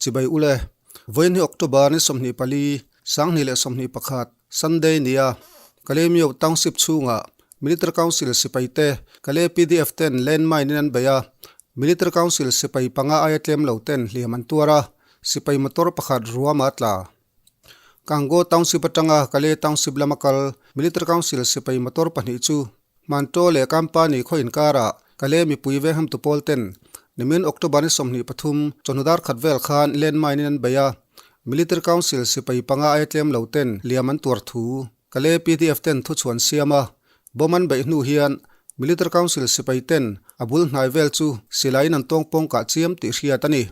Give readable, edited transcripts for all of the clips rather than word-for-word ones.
Chibai ule, Vawiin hi October ni 24, 2021, Sunday nia Kalemyo Township chhungah Military Council sipai te Kale pdf ten landmine in an bei a, Military Council sipai panga aia tlem lo ten hliam an tuar a, sipai motor pakhat ruam a tla. Kango Township atanga Kale Township lama kal Military Council sipai motor pahnih chu Manto leh Kampani khaw inkarah Kale mipui venghamtu pawl ten nimin October ni 23 chawhnu dar khat vel khan landmine in an bei a, Military Council sipai panga aia tlem lo ten liam an tuar thu Kale pdf ten thuchhuan siam a, bomb an beih hnu hian Military Council sipai ten a bul hnai vel chu silaiin an tawng pawng kah chiam tih hriat a ni.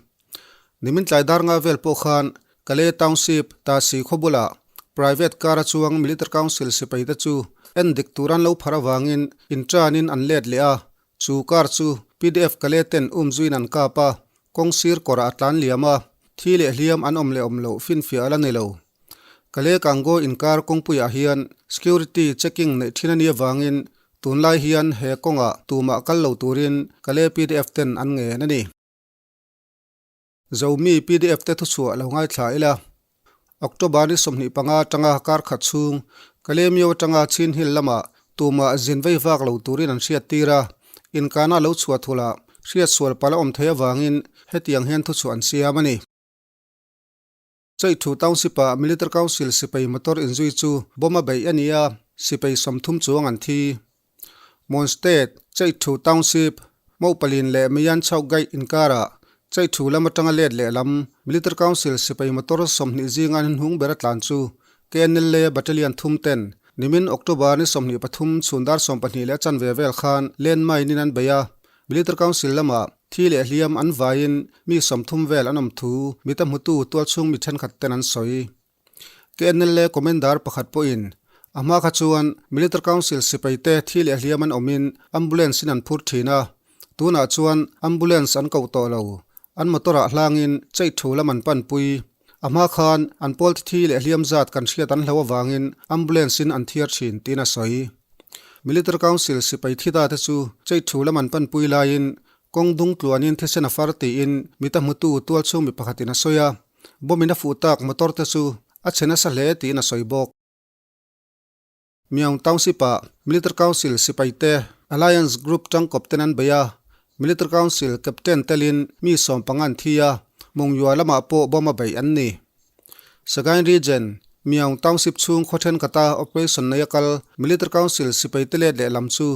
Nimin tlai dar nga vel pawh khan Kale Township, Tasi khaw bulah private car a chuang Military Council sipai te chu en dik tur an lo phar avangin inṭanin an let leh a, chu car chu pdf Kale ten um zuiin an kap a, kawng sir kawrah a tlan liam a, thi leh hliam an awm leh awm loh finfiah a la ni lo. Kale Kango inkar kawngpuiah hian security checking neih thin a nih avangin tunlai hian he kawngah tumah kal lo turin Kale pdf ten an ngen a ni. Zomi pdf te thuchhuah lo ngaithla ila. October ni 25 atanga kar khat chhung Kalemyo atanga Chin Hill lamah tumah zin vei vak lo turin an hriat tir a, inkana lo chhuah thulh ah hriat sual palh a awm thei avangin hetiang hian thuchhuah an siam a ni. Chaihthu Township ah Military Council sipai motor inzui chu bomb a beih a ni a, sipai 30 chuang an thi. Mon State, Chaihthu Township, Mopalin leh Miyan Chhauh Gaih inkarah Chaihthu lam atanga let lehlam Military Council sipai motor 20 zinga an hnung ber a tlan chu KNLA Battalion thum ten nimin October ni 23 chhun dar 12 leh a chanve vel khan landmine in an bei a, Military Council lamah thi leh hliam an vaiin mi 30 vel an awm thu mita hmutu tualchhung mi thenkhat ten an sawi. KNLA Commander pakhat pawhin a hma kha chuan Military Council sipai te thi leh hliam an awmin ambulance in an phur thin a, tunah chuan ambulance an koh tawh lo, an motor ah hlangin chei thu lam an panpui. A hma khan an pawl thi leh hliam zat kan hriat an hlo avangin ambulance in an thiar thin tiin a sawi. Military Council sipai thi ta te chu chei thu lam an panpui laiin kawng dung tluanin thisen a far tiin mita hmutu tualchhung mi pakhatin a sawi a, bomb in a fuh tak motor te chu a chhe nasa hle tiin a sawi bawk. Myaung Township ah Military Council sipai te Alliance Group tangkawp ten an bei a, Military Council Captain telin mi 15 an thi a, Mongyua lamah pawh bomb a beih an ni. Sagaing Region, Myaung Township chhung khaw thenkhat a operation nei a kal Military Council sipai te let lehlam chu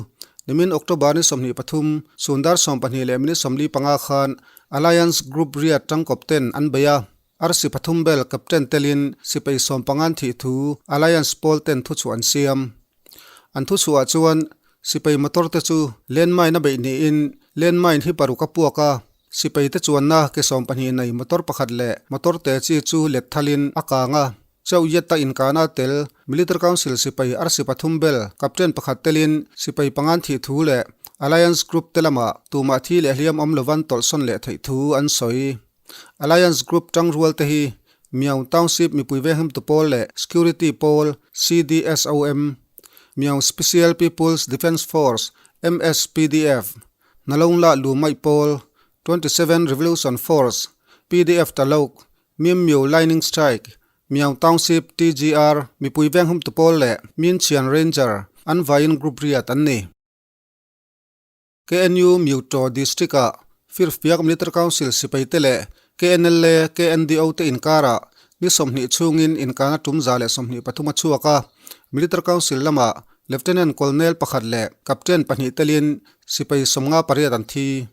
nimin October ni 23 chhun dar 12 leh minute 45 khan Alliance Group riat tangkawp ten an bei a, Arsi pathum bel captain telin sipai 15 an thih thu Alliance pawl ten thuchhuah an siam. An thuchhuah chuan sipai motor te chu landmine a beih niin landmine hi paruk a puak a, sipai te chuanna ke 20 nei motor pakhat leh motor te chi chu let thalin a kang a. Chauh Yetta inkana tel Military Council sipai arsi pathum bel captain pakhat telin sipai pangan thih thu leh Alliance Group te lamah tumah thi leh hliam awm lovan tawlhsawn leh theih thu an sawi. Alliance Group tangrual te hi Myaung Township mipui venghimtu pawl leh Security pawl CDSOM, Myaung Special People's Defence Force, MSPDF, Hnalongla Lumaih pawl, 27 Revolution Force, PDF Taluk, Mim Myo Lightning Strike, Myaung Township TGR mipui venghimtu pawl leh Minchian Ranger an vaiin group riat an ni. KNU Myuto District-ah Firfiak Military Council sipai te leh KNLA, KNDO te inkarah ni 20 chhungin inkana tum 123 a chhuak a, Military Council lamah Lieutenant Colonel pakhat leh Captain pahnih telin sipai 58 an thi.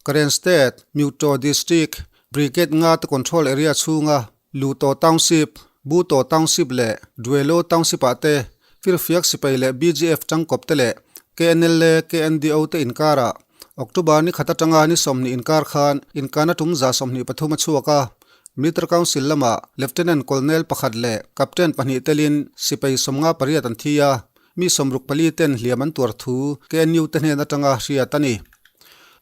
Karen State, Myuto District, Brigade nga te control area chhunga Luto Township, Buto Township leh Dwelo Township-ah te Firfiak sipai leh BGF tangkawp te leh KNLA, KNDO te inkarah October ni khat atanga ni 20 inkar khan inkana tum 123 a chhuak a, Military Council lamah Lieutenant Colonel pakhat leh Captain pahnih telin sipai 58 an thi a, mi 64 ten hliam an tuar thu KNU te hnen atanga hriat a ni.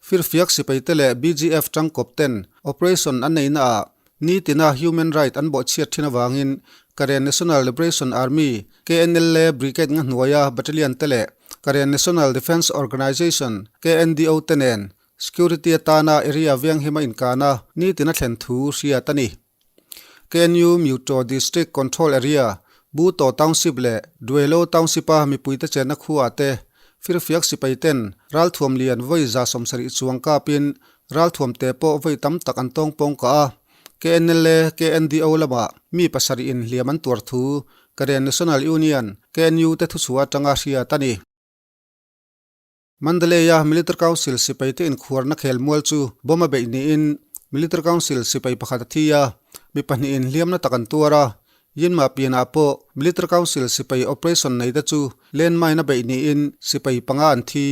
Firfiak sipai te leh BGF tangkawp ten operation an neihna ah Ni tina human right an bawhchhiat thin avangin Karen National Liberation Army, KNLA, Brigade nga hnuaia battalion te leh Karen National Defence Organization, KNDO, te nen Security atana area veng hima inkahna nitin a thlen thu hriat a ni. KNU Myuto District Control Area, Buto Township leh Dwelo Township-a mipuite chenna khuaah te firfiak sipai ten ralthuam lian vawi 70 chuang kapin ralthuam te pawh vawi tam tak an tawng pawng kah a. KNLA, KNDO lamah mi pasarih in hliam an tuar thu Karen National Union, KNU, te thuchhuah atanga hriat a ni. Mandalay-a Military Council sipaite inkhuarna khelmual chu bomb a beih niin Military Council sipai pakhat a thi a, mi pahnihin hliamna tak an tuar a. Yinma pianah pawh Military Council sipai operation neite chu landmine a beih niin sipai panga an thi.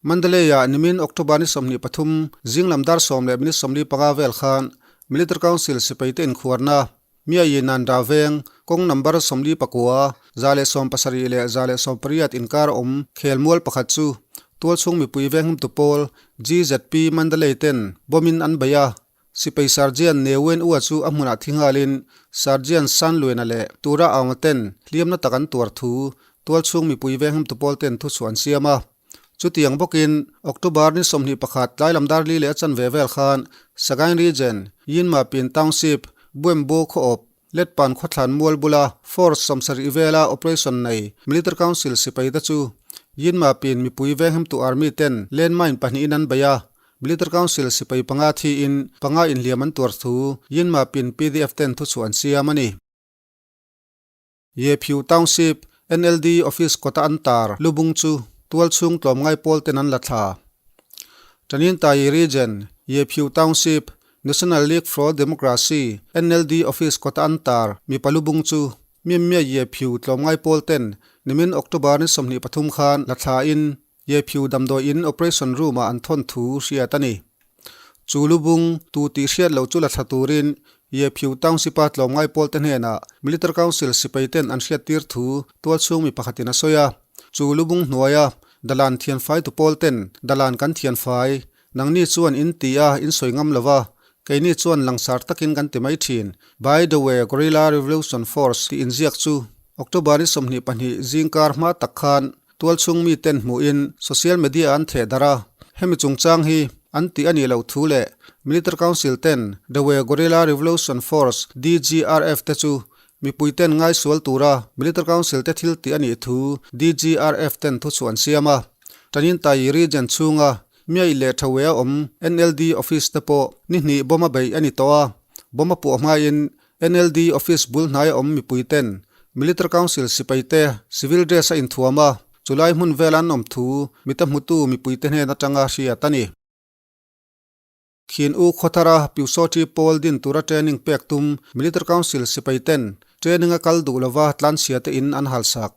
Mandalay-ah nimin October ni 23 zinglam dar sawm leh minute 45 vel khan Military Council sipaite inkhuarna Miayi nan dah veng, kawng number 49, 170 leh 180 inkar awm khelmual pakhat chu tualchhung mipui venghumtu pawl GZP Mandalay ten bomb in an bei a. Sipai Sergeant Ne Wen Ua chu a hmunah thi nghalin Sergeant San Luena leh Tura Aunga ten hliamna tak an tuar thu tualchhung mipui venghumtu pawl ten thuchhuah an siam a. Chutiang bawkin, October ni 21 tlailam dar li leh a chanve vel khan Sagaing Region, Yinmapin Township, Buembo khaw awp, Letpan khawthlan mual bula Force 70 vela operation nei Military Council sipai te chu Yinmapin mipui venghimtu army ten landmine pahnihin an bei a, Military Council sipai panga thiin panga inhliam an tuar thu Yinmapin PDF ten thuchhuah an siam a ni. Yephiu Township NLD Office kawta an tar lubung chu tualchhung tlawmngai pawl ten an la thla. Taninthayi Region, Yephiu Township, National League for Democracy, NLD Office kawta an tar mipa lubung chu Myanmya Yephiu tlawmngai pawl ten nimin October ni 23 khan la thla in Yephiu damdawi in operation room ah an thawn thu hriat a ni. Chu lubung tu tih hriat loh chu la thla turin Yephiu Township a tlawmngai pawl te hnenah Military Council sipai ten an hriat tir thu tualchhung mi pakhatin a sawi a. Chu lubung hnuaia dalan thianfai tu pawl ten dalan kan thianfai Nangni chuan in ti a, in sawi ngam lova, keini chuan langsar takin kan ti mai thin. By the way, Guerrilla Revolution Force tih inziak chu October ni 22 zingkar hma tak khan tualchhung miten hmuhin social media an theh darh a. Hemi chungchang hi an tih a nih loh thu leh Military Council ten The Way Guerrilla Revolution Force, DGRF, te chu mipui ten ngaisual tura Military Council te thil tih a nih thu DGRF ten thuchhuah an siam a. Taninthayi Region chhunga Miaih leh Thawea awm NLD office te pawh ni hnih bomb a beih a ni tawh a, bomb a puah hmain NLD office bul hnaia awm mipui ten Military Council sipai te civil dress a inthuam a, chulai hmun vel an awm thu mita hmutu mipui te hnen atanga hriat a ni. Khin U Khawthara Pyusawthi pawl din tura training pek tum Military Council sipai ten training a kal duh lova tlanchhia te in an halsak.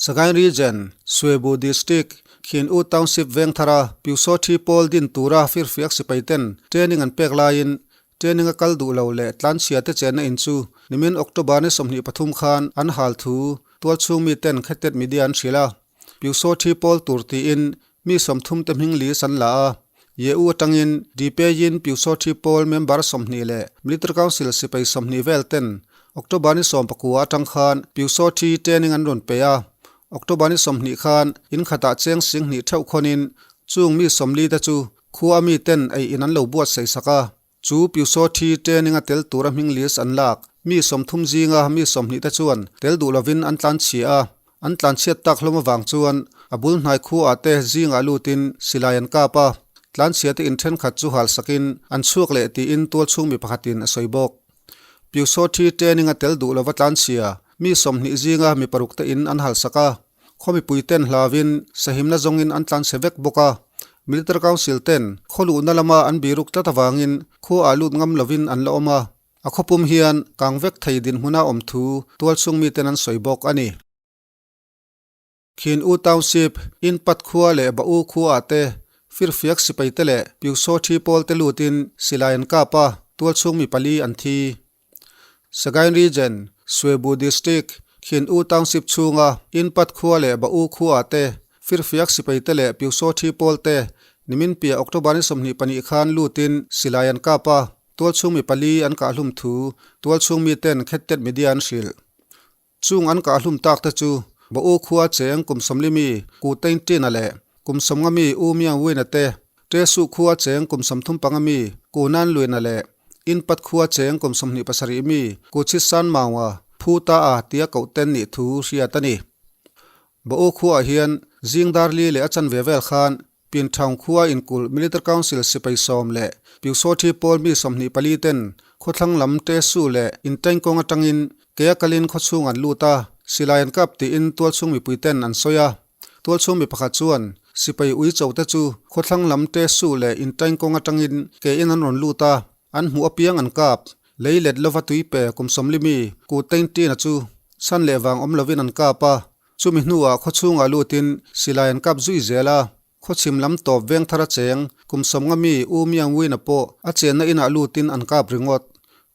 Sagaing Region, Swebu District, Khin U Township Vengthara Pyusawthi pawl din tura firfiak sipai ten training an pek laiin training a kal duh lo leh tlanchhia te chenna in chu nimin October ni 23 khan an hal thu tualchhung mi ten Khetet Media an hrilh a. Pyusawthi pawl tur tiin mi 30 te hming list an la a. Ye U atangin Dipeiin Pyusawthi pawl member 20 leh Military Council sipai 20 vel ten October ni 19 atang khan Pyusawthi training an rawn pe a. October ni 20 khan in khatah cheng sing hnih theuh khawnin chung mi 40 te chu khua mi ten ei in an lo buat sei sak a. Chu Pyusawthi training a tel tura hming list an lak mi 30 zinga mi 20 te chuan tel duh lovin an tlanchhia a. An tlanchhiat tak hlawm avang chuan a bul hnai khuaah te zingah lutin silai an kap a, tlanchhia te in thenkhat chu hal sakin an chhuak leh tiin tualchhung mi pakhatin a sawi bawk. Pyusawthi training a tel duh lova tlanchhia mi 20 zinga mi paruk te in an hal sak a, khaw mipui ten hlauin sahimna zawngin an tlanchhe vek bawk a, Military Council ten khaw luhna lama an biruk tlat avangin khuaah lut ngam lovin an la awm a, a khawpum hian kang vek thei dinhmuna awm thu tualchhung miten an sawi bawk a ni. Khin U Township, Inpat khua leh Ba U khuaah te firfiak sipai te leh Pyusawthi pawl te lutin silai an kap a, tualchhung mi pali an thi. Sagaing Region, Swebu District, Khin U Township chhunga Inpat khua leh Ba U khuaah te firfiak sipai te leh Pyusawthi pawl te nimin piah October ni 22 khan lutin silai an kap a, tualchhung mi pali an kah hlum thu tualchhung mi ten Khettet Media an hrilh. Chung an kah hlum tak te chu Ba U khua cheng kum 40 mi Ku Tain Tina leh kum 50 mi U Miang Wina te. Tesu khua cheng kum 35 mi Kunan Luina leh Inpat khua cheng kum 27 mi Kuchisan Maunga Phu Ta a tia koh ten nih thu hriat a ni. Bo khuaah hian zing dar li leh a chanve vel khan Pinthang khua inkulh Military Council sipai sawm leh Pyusawthi pawl mi 24 ten khawthlang lam Tesu leh Inteng kawng atangin kea kalin khawchhung an lut a, silai an kap tiin tualchhung mipui ten an sawi a. Tualchhung mi pakhat chuan sipai ui cho te chu khawthlang lam Tesu leh Inteng kawng atangin ke in an rawn lut a, an hmuh apiang an kap. Lei let lova tui pe kum 40 mi Ku Teng Tina chu chhan leh vang awm lovin an kap a, Chumi hnuah khawchhungah lutin silai an kap zui zel a, khawchhim lam tawp veng thar a cheng, kum 50 mi U Miang Win-a pawh a chenna inah lutin an kap ringawt.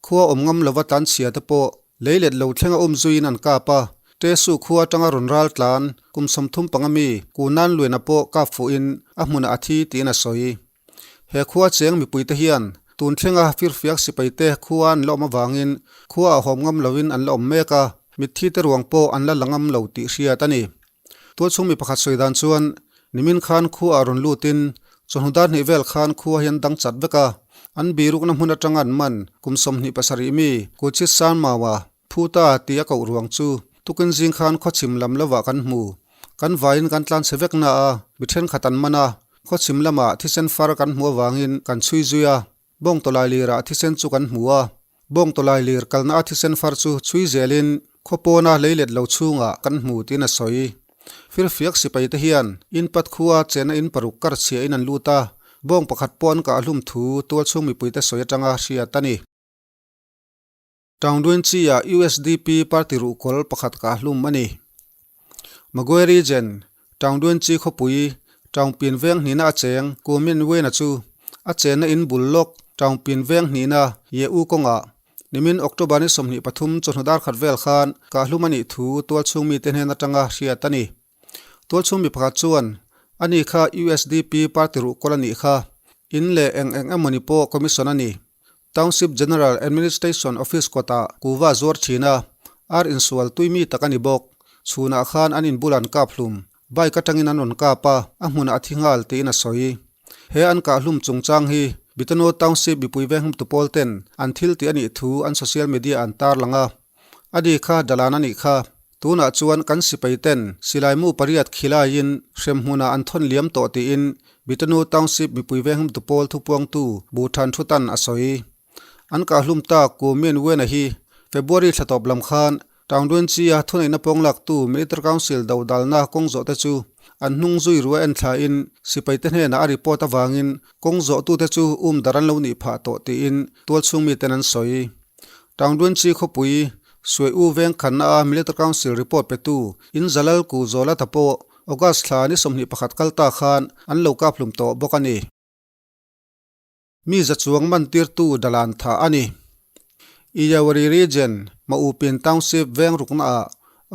Khua awm ngam lova tlan chhia te pawh lei let lo thlenga um zuiin an kap a, Tesu khua atanga rawn ral tlan kum 35 mi Ku Nan Luena pawh kap fuhin a hmunah a thi tiin a sawi. He khua cheng mipuite hian tun thlenga firfiak sipaite khua an la awm avangin khua a hawm ngam loin an la awm mek a, mitthi te ruang pawh an la la ngam lo tih hriat a ni. Tualchhung mi pakhat sawi dan chuan nimin khan khua ah rawn lutin chawhnu dar hnih vel khan khua hi an dang chat vek a, an birukna hmun atanga an man kum 27 mi Kuchit Sanmaua Phuta tih a koh ruang chu tukin zing khan khawchhim lam lovah kan hmu. Kan vaiin kan tlan chhe vek na a, mi thenkhat an man a, khawchhim lamah thisen far kan hmuh avangin kan chhui zui a, bawng tawlai lirah thisen chu kan hmu a, bawng tawlai lir kalna a thisen far chu chhui zelin khaw pawna lei let lo chhungah kan hmu tiin a sawi. Firfiak sipai te hian inpat khua chena in paruk kar chhiahin an lut a, bawng pakhat pawh an kah hlum thu tualchhung mipuite sawi atanga hriat a ni. Taungduen chi-ah USDP party ruhkawl pakhat kah hlum a ni. Magwe Region, Taungduen chi khawpui, Taungpin veng hnihna a cheng Kumin Wena chu a chenna in bul lawk Taungpin veng hnihna Ye U kawngah nimin October ni 23 chawhnu dar khat vel khan kah hlum a nih thu tualchhung mite hnen atanga hriat a ni. Tualchhung mi pakhat chuan, Ani kha USDP party ruhkawl a nih kha, in leh eng eng emawni pawh commission a ni. Township General Administration Office kawtah kuva zuar thin a, ar insual tui mi tak a ni bawk. Chhunah khan an inbul an kap hlum, bike atangin an rawn kap a, a hmunah a thi nghal tiin a sawi. He an kah hlum chungchang hi Bitano Township mipui venghumtu pawl ten an thil tih a nih thu an social media an tarlang a. A ni kha dalan a nih kha. Tunah chuan kan sipai ten silai mu pariat khilaiin hrem hmunah an thawn liam tawh tiin Bitanu Township mipui venghumtu pawl thupuangtu Buhthan Thutan a sawi. An kahhlum tak Ku Min Wena hi February thla tawp lam khan Taungdunchi-a thuneihna pawnglaktu Military Council dodalna kawng zawhte chu an hnung zui rua en thlain sipaite hnenah a report avangin kawng zawhtute chu um dar an lo nih phah tawh tiin tualchhung miten an sawi. Taungdunchi khawpui Suai U veng khanna a Military Council report petu in Zalal Ku Zawla ta pawh August thla ni 21 kal ta khan an lo kap hlum tawh bawk a ni. Mi za chuang man tirtu dalan tha a ni. Iyawari Region, Maupin Township veng rukna ah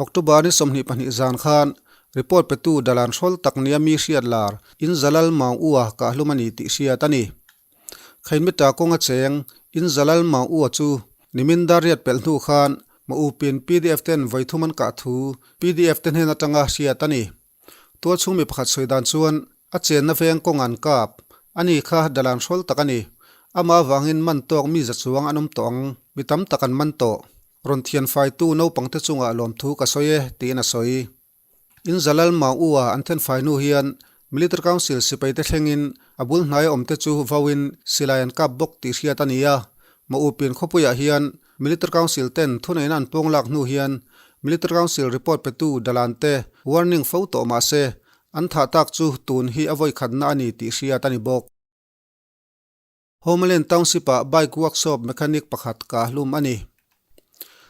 October ni 22 zan khan report petu dalan hrawl tak nia mi hriat lar in Zalal Maung U-a kahhlum a ni tih hriat a ni. Khainmita kawnga cheng in Zalal Maung U-a chu nimin dar riat pelh hnu khan Maupin PDF ten vawithum an kah thu PDF te hnen atanga hriat a ni. Tualchhung mi pakhat sawi dan chuan a chenna veng kawng an kap a ni kha dalan hrawl tak a ni. Amah avangin man tawk mi za chuang an awm tawh ang, mi tam tak an man tawh. Rawn thian faitu naupangte chungah lawmthu ka sawi e, tiin a sawi. In Zalal Maung U-a an thenfai hnu hian Military Council sipaite thlengin a bul hnaia awmte chu vauin silai an kap bawk tih hriat a ni a. Maupin khawpuiah hian Military Council ten thuneihna an pawng lak hnu hian Military Council report petu dalan te warning fo tawh mah se, an thah tak chu tun hi a vawi khatna a ni tih hriat a ni bawk. Homeland Township-ah bike workshop mechanic pakhat kah hlum a ni.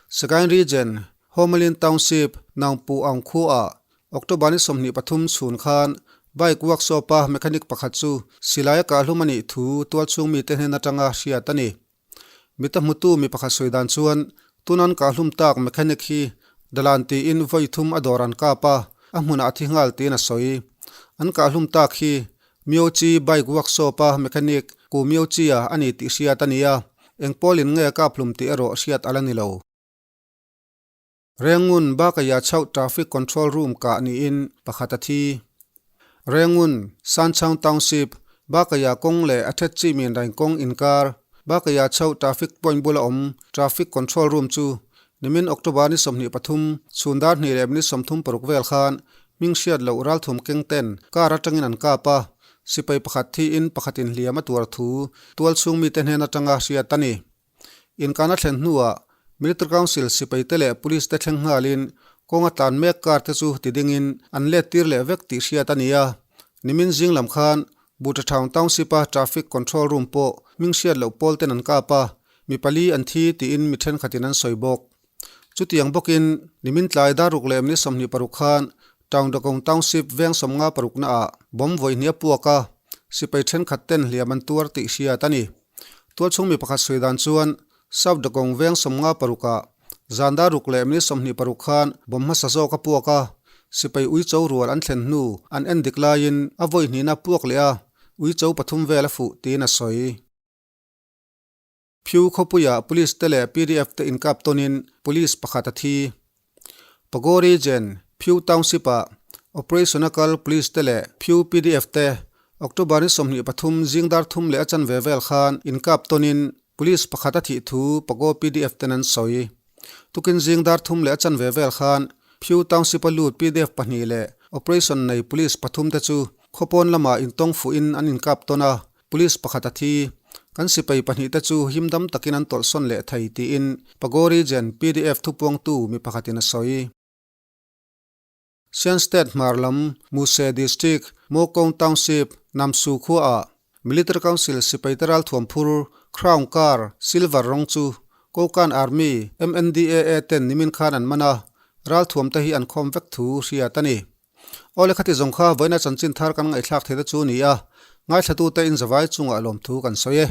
Sagaing Region, Homeland Township, Naungpu Aung khuaah October ni 23 chhun khan bike workshop-a mechanic pakhat chu silai a kah hlum a nih thu tualchhung mite hnen atanga hriat a ni. Mita hmutu mi pakhat sawi dan chuan tunan kah hlum tak mechanic hi dalan tiin vawi thum a dawr an kap a, a hmunah a thi nghal tiin a sawi. An kah hlum tak hi Myochi bike workshop a mechanic Ku Myochi-a a ni tih hriat a ni a, eng pawlin nge a kap hlum tih erawh hriat a la ni lo. Rengun Bakaya chauh Traffic Control Room kah niin pakhat a thi. Rengun, Sanchaung Township, Bakaya kawng leh a thet chi min rain kawng inkar Bakaya chho traffic point bula awm traffic control room chu nimin October ni 23 chhun dar hnih leh minute 36 vel khan hming hriat loh ralthum keng ten car atangin an kap a, sipai pakhat thiin pakhatin hliam a tuar thu tual chhung mite hnen atanga hriat a ni. Inkana thlen hnuah Military Council sipai te leh Police te thleng nghalin kawnga tlan mek car te chu ti dingin an let tir leh vek tih hriat a ni a. Nimin zing lam khan Buttertown Township-a Traffic Control Room pawh hming hriat loh pawl ten an kap a, mi pali an thi tiin mi thenkhatin an sawi bawk. Chutiang bawkin nimin tlai daruk leh minute 26 khan Taungdakong Township veng 56 naah bomb vawi hnih a puak a, sipai thenkhat ten hliam an tuar tih hriat a ni. Tualchhung mi pakhat sawi dan chuan South Dakong veng 56 ah zan daruk leh minute 26 khan bomb hmasa zawk a puak a, sipai uicho rual an thlen hnu an en dik laiin a vawi hnihna puak leh a, uicho pathum vel a fuh tiin a sawi. Phiu khawpuiah Police te leh pdf te inkap tawnin Police pakhat a thi. Pagori Gen Phiu Township ah Operation a kal Police te leh Phiu pdf te October ni 23 zing dar thum leh a chanve vel khan inkap tawnin Police pakhat a thih thu Pago pdf ten an sawi. Tukin zing dar thum leh a chanve vel khan Phiu Township a lut pdf pahnih leh Operation nei Police pathum te chu khawpawn lamah intawng fuhin an inkap tawn a, Police pakhat a thi. Kan sipai pahnih te chu himdam takin an tawlhsawn leh thei tiin Pagori Gen pdf thupuangtu mi pakhatin a sawi. Shan State hmar lam Muse District, Mokong Township, Namsu khuaah Military Council sipai te ralthuam phur Crown Car Silver rawng chu Kokan Army MNDAA ten nimin khan an man a, ralthuam te hi an khawm vek thu hriat a ni. Awle khati zawng kha vawiina chanchin thar kan ngaihthlak theih te chu a ni a, ngaithlatute in zavai chungah lawmthu kan sawi e.